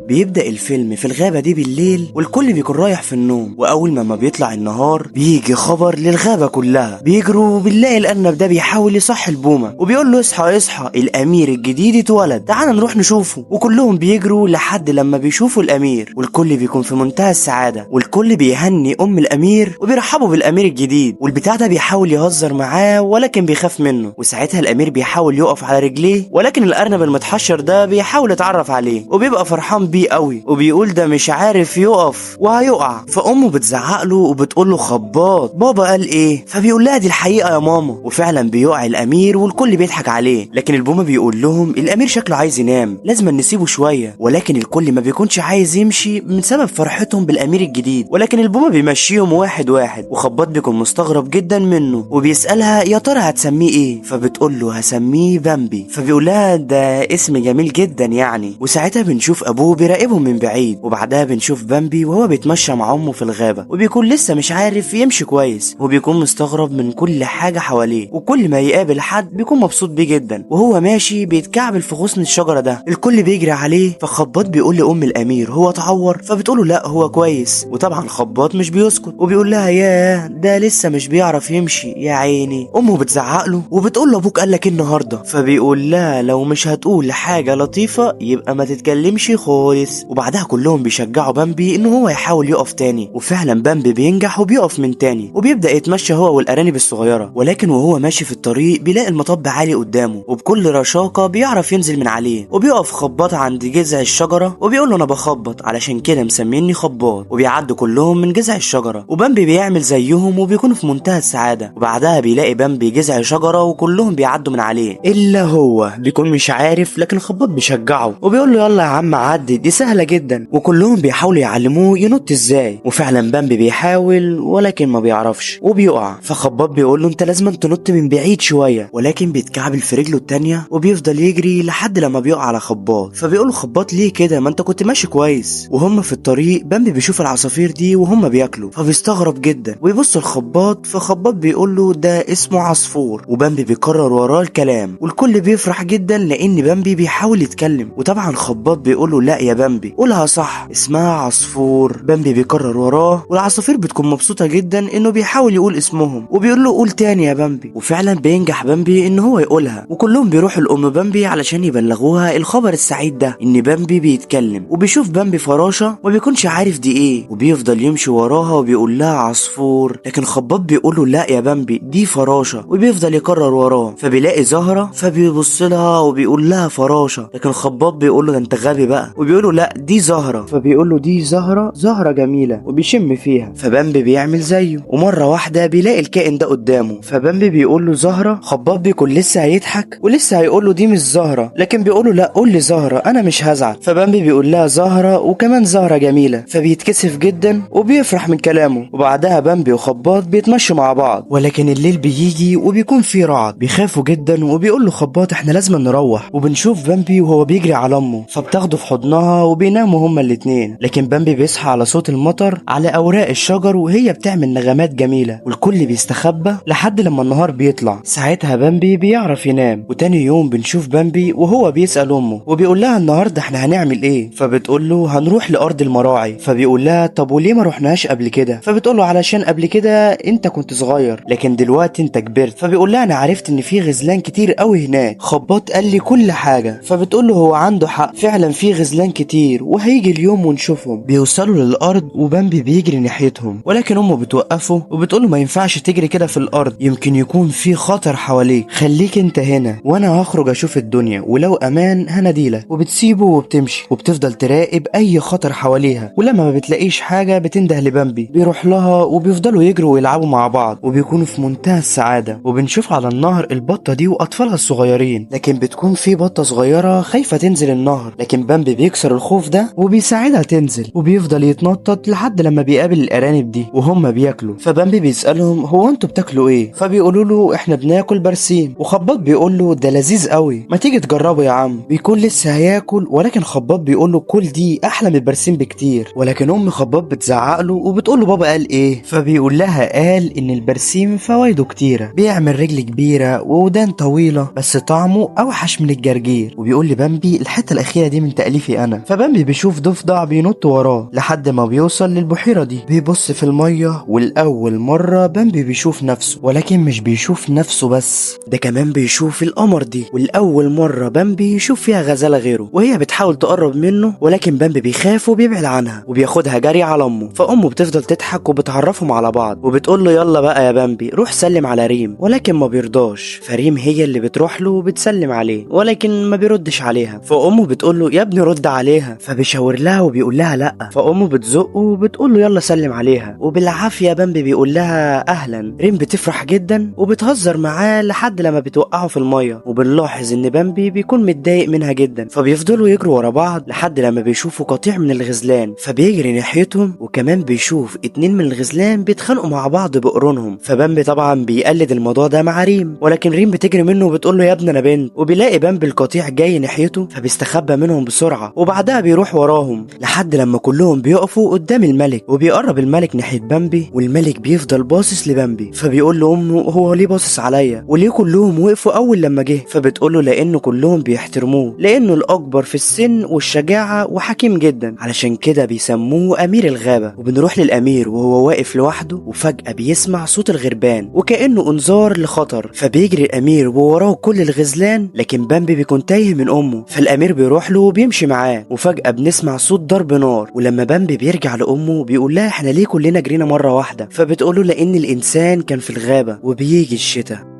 بيبدأ الفيلم في الغابة دي بالليل والكل بيكون رايح في النوم، وأول ما بيطلع النهار بيجي خبر للغابة كلها. بيجروا وبنلاقي الأرنب ده بيحاول يصحي البومة وبيقول له اصحى اصحى، الأمير الجديد اتولد، تعال نروح نشوفه. وكلهم بيجروا لحد لما بيشوفوا الأمير، والكل بيكون في منتهى السعادة، والكل بيهني أم الأمير وبيرحبوا بالأمير الجديد. والبتاع ده بيحاول يهزر معاه ولكن بيخاف منه، وساعتها الأمير بيحاول يقف على رجليه، ولكن الأرنب المتحشر ده بيحاول يتعرف عليه وبيبقى فرحان بيه قوي وبيقول ده مش عارف يقف وهيقع. فأمه بتزعق له وبتقول له خباط، بابا قال ايه؟ فبيقول لها دي الحقيقة يا ماما. وفعلا بيقع الأمير والكل بيضحك عليه، لكن البومة بيقول لهم الأمير شكله عايز ينام، لازم نسيبه شوية. ولكن الكل ما بيكونش عايز يمشي من سبب فرحتهم بالأمير الجديد، ولكن البومة بيمشيهم واحد واحد. وخباط بيكون مستغرب جدا منه وبيسألها يا ترى هتسميه ايه؟ فبتقول له هسميه بامبي. فبيقول لها ده اسم جميل جدا يعني. وساعتها بنشوف ابوه بيراقبهم من بعيد، وبعدها بنشوف بامبي وهو بيتمشى مع امه في الغابة، وبيكون لسه مش عارف يمشي كويس، وبيكون مستغرب من كل حاجة حواليه، وكل ما يقابل حد بيكون مبسوط بيه جدا. وهو ماشي بيتكعبل في غصن الشجرة ده، الكل بيجري عليه. فخباط بيقول لأم الأمير هو اتعور؟ فبتقوله لا هو كويس. وطبعا خباط مش بيسكت وبيقول لها ياه ده لسه مش بيعرف يمشي يا عيني. امه بتزعق له وبتقول له ابوك قال لك ايه النهارده؟ فبيقول لها لو مش هتقول حاجة لطيفة يبقى ما تتكلمش خالص. وبعدها كلهم بيشجعوا بامبي ان هو يحاول يقف تاني، وفعلا بامبي بينجح وبيقف من تاني، وبيبدا يتمشى هو والارانب الصغيرة. ولكن وهو ماشي في الطريق بيلاقي المطب عالي قدامه، وبكل رشاقه بيعرف ينزل من عليه، وبيقف خباط عند جذع الشجرة وبيقول له انا بخبط علشان كده مسميني خباط. وبيعدوا كلهم من جذع الشجرة، وبامبي بيعمل زيهم وبيكونوا في منتهى السعادة. وبعدها بيلاقي بامبي جذع شجرة وكلهم بيعدوا من عليه الا هو، بيكون مش عارف، لكن خباط بيشجعه وبيقول له يلا يا عم عدي دي سهلة جدا. وكلهم بيحاولوا يعلموه ينط ازاي، وفعلا بامبي بيحاول ولكن ما بيعرفش وبيقع. فخباط بيقول له انت لازم تنط من بعيد شوية، ولكن بيتكعبل في رجله التانية وبيفضل يجري لحد لما بيقع على خباط. فبيقول له خباط ليه كده، ما انت كنت ماشي كويس. وهم في الطريق بامبي بيشوف العصافير دي وهم بياكلوا، فبيستغرب جدا ويبص لخباط. فخباط بيقول له ده اسمه عصفور، وبامبي بيكرر وراه الكلام، والكل بيفرح جدا لان بامبي بيحاول يتكلم. وطبعا خباط بيقول له لا يا بامبي قولها صح، اسمها عصفور. بامبي بيكرر وراه، والعصافير بتكون مبسوطة جدا انه بيحاول يقول اسمهم، وبيقول له قول تاني يا بامبي. وفعلا بينجح بامبي ان هو يقولها، وكلهم بيروحوا لام بامبي علشان يبلغوها الخبر السعيد ده ان بامبي بيتكلم. وبيشوف بامبي فراشه وما بيكونش عارف دي ايه، وبيفضل يمشي وراها وبيقول لها عصفور، لكن خباط بيقول له لا يا بامبي دي فراشه، وبيفضل يكرر وراه. فبيلاقي زهره فبيبص لها وبيقول لها فراشه، لكن خباط بيقول له ده انت غبي بقى، وبيقول له لا دي زهره، فبيقول له دي زهره، زهره جميلة، وبيشم فيها. فبامبي بيعمل زيه، ومرة واحدة بيلاقي الكائن ده قدامه، فبامبي بيقول له زهره. خباط بيكون لسه هيضحك ولسه هيقول له دي مش زهره، لكن بيقول له لا قول لي زهره انا مش هزعل. فبامبي بيقول لها زهره وكمان زهره جميلة، فبيتكسف جدا وبيفرح من كلامه. وبعدها بامبي وخباط بيتمشوا مع بعض، ولكن الليل بيجي وبيكون في رعد، بيخافوا جدا وبيقول له خباط احنا لازم نروح. وبنشوف بامبي وهو بيجري على امه، فبتاخده في حضنها وبيناموا هما الاتنين. لكن بامبي بيصحى على صوت المطر على اوراق الشجر وهي بتعمل نغمات جميلة، والكل بيستخبى لحد لما النهار بيطلع. ساعتها بامبي بيعرف ينام. وتاني يوم بنشوف بامبي وهو بيسأل امه وبيقول لها النهارده احنا هنعمل ايه؟ فبتقول له هنروح لارض المراعي. فبيقول لها طب وليه ما رحناش قبل كده؟ فبتقول له علشان قبل كده انت كنت صغير، لكن دلوقتي انت كبرت. فبيقول لها انا عرفت ان في غزلان كتير قوي هناك، خباط قال لي كل حاجة. فبتقول له هو عنده حق، فعلا في غزلان كتير وهيجي اليوم ونشوفهم. بيوصلوا للارض وبامبي بيجري ناحيتهم، ولكن امه بتوقفه وبتقول له ما ينفعش تجري كده في الارض، يمكن يكون في خطر حواليك، خليك انت هنا وانا هخرج اشوف الدنيا، ولو امان هناديلك. وبتسيبه وبتمشي، وبتفضل تراقب اي خطر حواليها، ولما ما بتلاقيش حاجة بتنده لبامبي، بيروح لها وبيفضلوا يجروا ويلعبوا مع بعض وبيكونوا في منتهى السعادة. وبنشوف على النهر البطة دي واطفالها الصغيرين، لكن بتكون في بطه صغيرة خايفة تنزل النهر، لكن بامبي بيكسر الخوف ده وبيساعدها تنزل، وبيفضل يتنطط لحد لما بيقابل الارانب دي وهم بياكلوا. فبامبي بيسالهم هو انتوا بتاكلوا ايه؟ فبيقولوا له احنا بناكل برسيم. وخباط بيقول له ده لذيذ قوي، ما تيجي تجربه يا عم. بيكون لسه هياكل، ولكن خباط بيقول له كل دي احلى من البرسيم بكتير. ولكن ام خباط بتزعق له وبتقول له بابا قال ايه؟ فبيقول لها قال ان البرسيم فوائده كتيرة، بيعمل رجل كبيرة وودان طويلة، بس طعمه اوحش من الجرجير. وبيقول لبامبي الحتة الاخيرة دي من تاليفي انا. بيستنى. فبامبي بيشوف ضفدع بينط وراه لحد ما بيوصل للبحيرة دي، بيبص في المية، والأول مرة بامبي بيشوف نفسه، ولكن مش بيشوف نفسه بس، ده كمان بيشوف القمر دي. والأول مرة بامبي يشوف فيها غزالة غيره، وهي بتحاول تقرب منه، ولكن بامبي بيخاف وبيبعد عنها وبياخدها جري على أمه. فأمه بتفضل تضحك وبتعرفهم على بعض وبتقول له يلا بقى يا بامبي روح سلم على ريم، ولكن ما بيرضاش. فريم هي اللي بتروح له وبتسلم عليه، ولكن ما بيردش عليها. فأمه بتقول له يا ابني رد عليها، فبيشاور لها وبيقول لها لا. فأمه بتزقه وبتقول له يلا سلم عليها، وبالعافية بامبي بيقول لها أهلا. ريم بتفرح جدا وبتهزر معاه لحد لما بتوقعه في المية، وبنلاحظ ان بامبي بيكون متضايق منها جدا. فبيفضلوا يجروا ورا بعض لحد لما بيشوفوا قطيع من الغزلان، فبيجري ناحيتهم، وكمان بيشوف 2 من الغزلان بيتخانقوا مع بعض بقرونهم. فبامبي طبعا بيقلد الموضوع ده مع ريم، ولكن ريم بتجري منه وبتقول له يا ابني انا بنت. وبيلاقي بامبي القطيع جاي ناحيته، فبيستخبى منهم بسرعة، وبعدها بيروح وراهم لحد لما كلهم بيقفوا قدام الملك. وبيقرب الملك ناحية بامبي، والملك بيفضل باصص لبامبي، فبيقول له امه هو ليه باصص عليا وليه كلهم وقفوا اول لما جه؟ فبتقول له لانه كلهم بيحترموه، لانه الاكبر في السن والشجاعة وحكيم جدا، علشان كده بيسموه امير الغابة. وبنروح للامير وهو واقف لوحده، وفجاة بيسمع صوت الغربان وكانه انذار لخطر، فبيجري الامير ووراه كل الغزلان، لكن بامبي بيكون تايه من امه. فالامير بيروح له وبيمشي معاه، وفجاة بنسمع صوت ضرب نار. ولما بامبي بيرجع لامه بيقول لها احنا ليه كلنا جرينا مرة واحدة؟ فبتقول له لان الانسان كان في الغابة وبيجي الشتاء.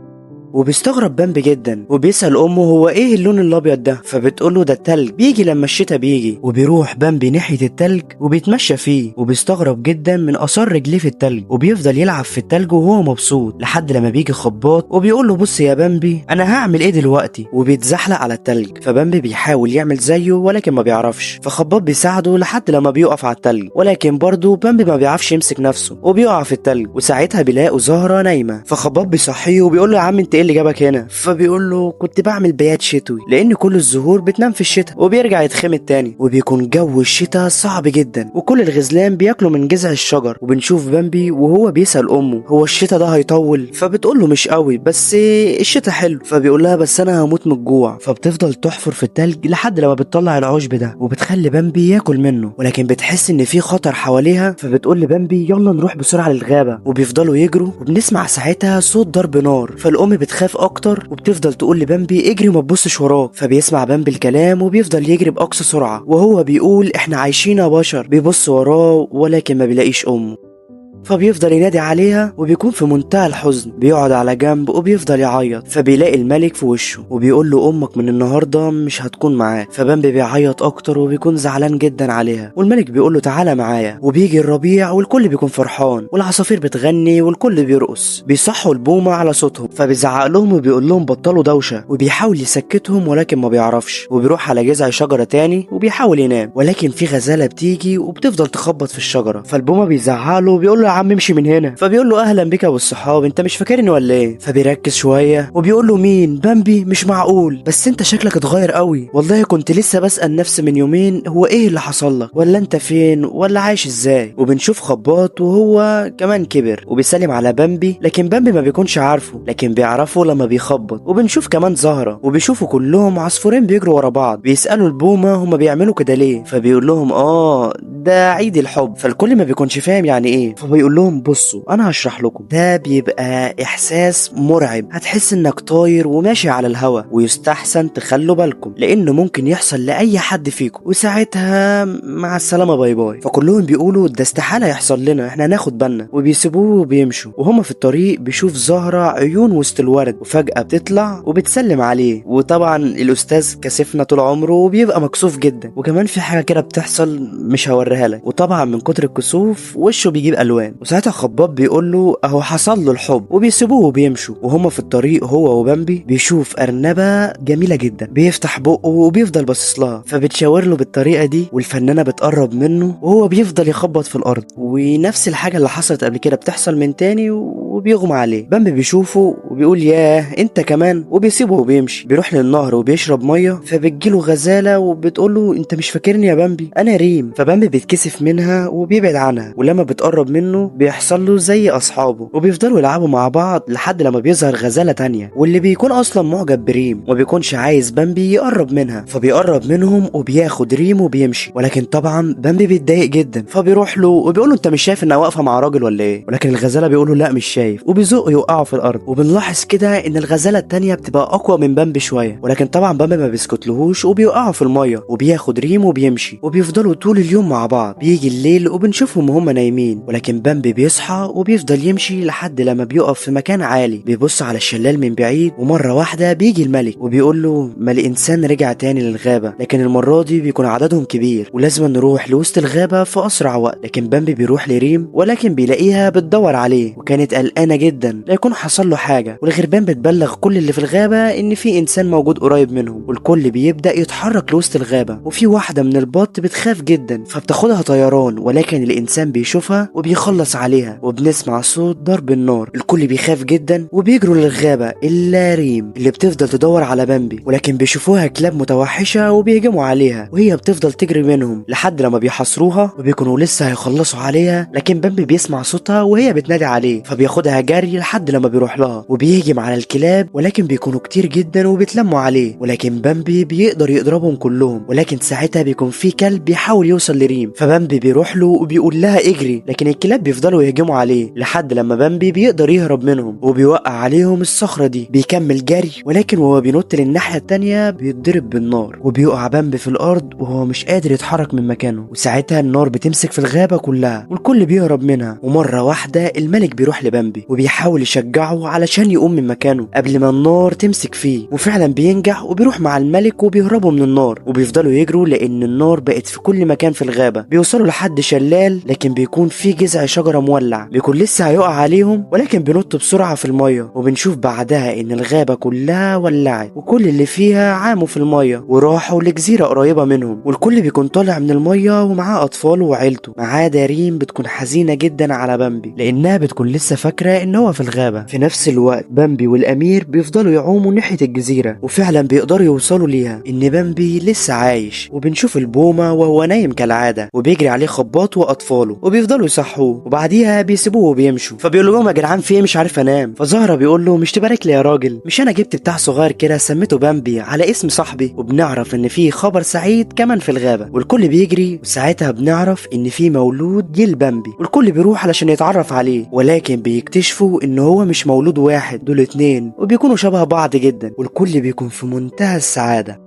وبيستغرب بامبي جدا وبيسأل أمه هو إيه اللون الأبيض ده؟ فبتقوله ده التلج بيجي لما الشتاء بيجي. وبيروح بامبي ناحية التلج وبيتمشى فيه، وبيستغرب جدا من آثار رجليه في التلج، وبيفضل يلعب في التلج وهو مبسوط لحد لما بيجي خباط وبيقول له بص يا بامبي أنا هعمل إيه دلوقتي؟ وبيتزحلق على التلج. فبامبي بيحاول يعمل زيه ولكن ما بيعرفش، فخباط بيساعده لحد لما بيقف على التلج، ولكن برضه بامبي ما بيعرفش يمسك نفسه وبيقع في التلج. وساعتها بيلاقوا زهرة نايمة، فخباط بيصحيه وبيقول له يا عم انت اللي جابك هنا؟ فبيقول له كنت بعمل بيات شتوي لان كل الزهور بتنام في الشتاء. وبيرجع يتخمد تاني، وبيكون جو الشتاء صعب جدا، وكل الغزلان بياكلوا من جذع الشجر. وبنشوف بامبي وهو بيسأل امه هو الشتاء ده هيطول؟ فبتقول له مش قوي بس الشتاء حلو. فبيقول لها بس انا هموت من الجوع. فبتفضل تحفر في التلج لحد لما بتطلع العشب ده وبتخلي بامبي ياكل منه، ولكن بتحس ان في خطر حواليها، فبتقول لبامبي يلا نروح بسرعة للغابه. وبيفضلوا يجروا، وبنسمع ساعتها صوت ضرب نار، فالام بتخاف اكتر وبتفضل تقول لبامبي اجري وما تبصش وراك. فبيسمع بامبي الكلام وبيفضل يجري باقصى سرعة، وهو بيقول احنا عايشين يا بشر. بيبص وراه ولكن ما بيلاقيش امه، فبيفضل ينادي عليها وبيكون في منتهى الحزن، بيقعد على جنب وبيفضل يعيط. فبيلاقي الملك في وشه وبيقول له امك من النهارده مش هتكون معاه. فبامبي بيعيط اكتر وبيكون زعلان جدا عليها، والملك بيقول له تعالى معايا. وبيجي الربيع والكل بيكون فرحان، والعصافير بتغني والكل بيرقص. بيصحوا البومه على صوتهم، فبيزعق لهم وبيقول لهم بطلوا دوشه، وبيحاول يسكتهم ولكن ما بيعرفش. وبيروح على جذع شجرة تاني وبيحاول ينام، ولكن في غزاله بتيجي وبتفضل تخبط في الشجرة. فالبومه بيزعق له وبيقول له عم امشي من هنا. فبيقول له اهلا بك يا ابو الصحاب، انت مش فاكرني ولا ايه؟ فبيركز شوية وبيقول له مين؟ بامبي؟ مش معقول، بس انت شكلك اتغير قوي، والله كنت لسه بسأل نفسي من يومين هو ايه اللي حصل لك، ولا انت فين، ولا عايش ازاي. وبنشوف خباط وهو كمان كبر وبيسلم على بامبي، لكن بامبي ما بيكونش عارفه، لكن بيعرفه لما بيخبط. وبنشوف كمان زهره، وبيشوفوا كلهم عصفورين بيجروا ورا بعض، بيسألوا البومه هما بيعملوا كده ليه؟ فبيقول لهم ده عيد الحب. فالكل ما بيكونش فاهم يعني ايه، فبيقول لهم بصوا انا هشرح لكم، ده بيبقى احساس مرعب، هتحس انك طاير وماشي على الهوا، ويستحسن تخلوا بالكم لانه ممكن يحصل لاي حد فيكم، وساعتها مع السلامة bye bye. فكلهم بيقولوا ده استحالة يحصل لنا، احنا هناخد بالنا، وبيسيبوه وبيمشوا. وهما في الطريق بيشوف زهره عيون وسط الورد، وفجاة بتطلع وبتسلم عليه. وطبعا الاستاذ كسفنا طول عمره وبيبقى مكسوف جدا، وكمان في حاجة كده بتحصل مش هوريها لك، وطبعا من كتر الكسوف وشه بيجيب الوان. وساعتها خباط بيقول له اهو حصل له الحب، وبيسيبوه وبيمشوا. وهما في الطريق هو وبامبي بيشوف ارنبه جميلة جدا، بيفتح بقه وبيفضل باصص لها، فبتشاور له بالطريقة دي، والفنانه بتقرب منه وهو بيفضل يخبط في الارض، ونفس الحاجة اللي حصلت قبل كده بتحصل من تاني وبيغمى عليه. بامبي بيشوفه وبيقول ياه انت كمان، وبيسيبه وبيمشي. بيروح للنهر وبيشرب مية، فبتجيله غزاله وبتقول له انت مش فاكرني يا بامبي، انا ريم. فبامبي بيتكسف منها وبيبعد عنها، ولما بتقرب منه منه بيحصل له زي اصحابه، وبيفضلوا يلعبوا مع بعض لحد لما بيظهر غزاله تانية واللي بيكون اصلا معجب بريم وما بيكونش عايز بامبي يقرب منها، فبيقرب منهم وبياخد ريم وبيمشي. ولكن طبعا بامبي بيتضايق جدا، فبيروح له وبيقول له انت مش شايف انها واقفة مع راجل ولا ايه؟ ولكن الغزالة بيقول له لا مش شايف، وبيزقه يوقعه في الارض. وبنلاحظ كده ان الغزالة التانية بتبقى اقوى من بامبي شوية، ولكن طبعا بامبي ما بيسكتلهوش وبيوقعه في المية وبياخد ريم وبيمشي، وبيفضلوا طول اليوم مع بعض. بيجي الليل وبنشوفهم وهم نايمين، ولكن بامبي بيصحى وبيفضل يمشي لحد لما بيقف في مكان عالي، بيبص على الشلال من بعيد، ومرة واحدة بيجي الملك وبيقول له ما الانسان رجع تاني للغابه، لكن المرة دي بيكون عددهم كبير ولازم نروح لوسط الغابة في اسرع وقت. لكن بامبي بيروح لريم، ولكن بيلاقيها بتدور عليه وكانت قلقانة جدا لا يكون حصل له حاجة، والغربان بتبلغ كل اللي في الغابة ان في انسان موجود قريب منهم، والكل بيبدا يتحرك لوسط الغابة. وفي واحدة من البط بتخاف جدا فبتاخدها طيران، ولكن الانسان بيشوفها وبيخلص عليها، وبنسمع صوت ضرب النار. الكل بيخاف جدا وبيجروا للغابه الا ريم اللي بتفضل تدور على بامبي، ولكن بيشوفوها كلاب متوحشه وبيهجموا عليها، وهي بتفضل تجري منهم لحد لما بيحاصروها وبيكونوا لسه هيخلصوا عليها، لكن بامبي بيسمع صوتها وهي بتنادي عليه فبياخدها جري لحد لما بيروح لها وبيهجم على الكلاب، ولكن بيكونوا كتير جدا وبيتلموا عليه، ولكن بامبي بيقدر يضربهم كلهم. ولكن ساعتها بيكون في كلب بيحاول يوصل لريم، فبامبي بيروح له وبيقول لها اجري، لكن الكلاب بيفضلوا يهجموا عليه لحد لما بامبي بيقدر يهرب منهم وبيوقع عليهم الصخرة دي. بيكمل جري، ولكن وهو بينط للناحية التانية بيتضرب بالنار وبيقع بامبي في الارض وهو مش قادر يتحرك من مكانه، وساعتها النار بتمسك في الغابة كلها والكل بيهرب منها. ومرة واحدة الملك بيروح لبامبي وبيحاول يشجعه علشان يقوم من مكانه قبل ما النار تمسك فيه، وفعلا بينجح وبيروح مع الملك وبيهربوا من النار، وبيفضلوا يجروا لان النار بقت في كل مكان في الغابة. بيوصلوا لحد شلال، لكن بيكون في جذع شجرة مولع بيكون لسه هيقع عليهم، ولكن بينط بسرعة في المية، وبنشوف بعدها ان الغابة كلها ولعت وكل اللي فيها عاموا في المية وراحوا لجزيرة قريبة منهم، والكل بيكون طالع من المية ومعاه اطفاله وعيلته، ما عدا ريم بتكون حزينة جدا على بامبي لانها بتكون لسه فاكرة ان هو في الغابة. في نفس الوقت بامبي والامير بيفضلوا يعوموا ناحية الجزيرة، وفعلا بيقدروا يوصلوا ليها ان بامبي لسه عايش، وبنشوف البومة وهو نايم كالعادة وبيجري عليه خباط واطفاله وبيفضلوا يصحوه، وبعديها بيسيبوه وبيمشوا. فبيقول لهم يا جدعان في ايه مش عارف انام، فزهرة بيقول له مش تبارك لي يا راجل، مش انا جبت بتاع صغير كده سميته بامبي على اسم صاحبي. وبنعرف ان في خبر سعيد كمان في الغابة والكل بيجري، وساعتها بنعرف ان في مولود جيل بامبي والكل بيروح علشان يتعرف عليه، ولكن بيكتشفوا ان هو مش مولود واحد، دول اتنين وبيكونوا شبه بعض جدا، والكل بيكون في منتهى السعادة.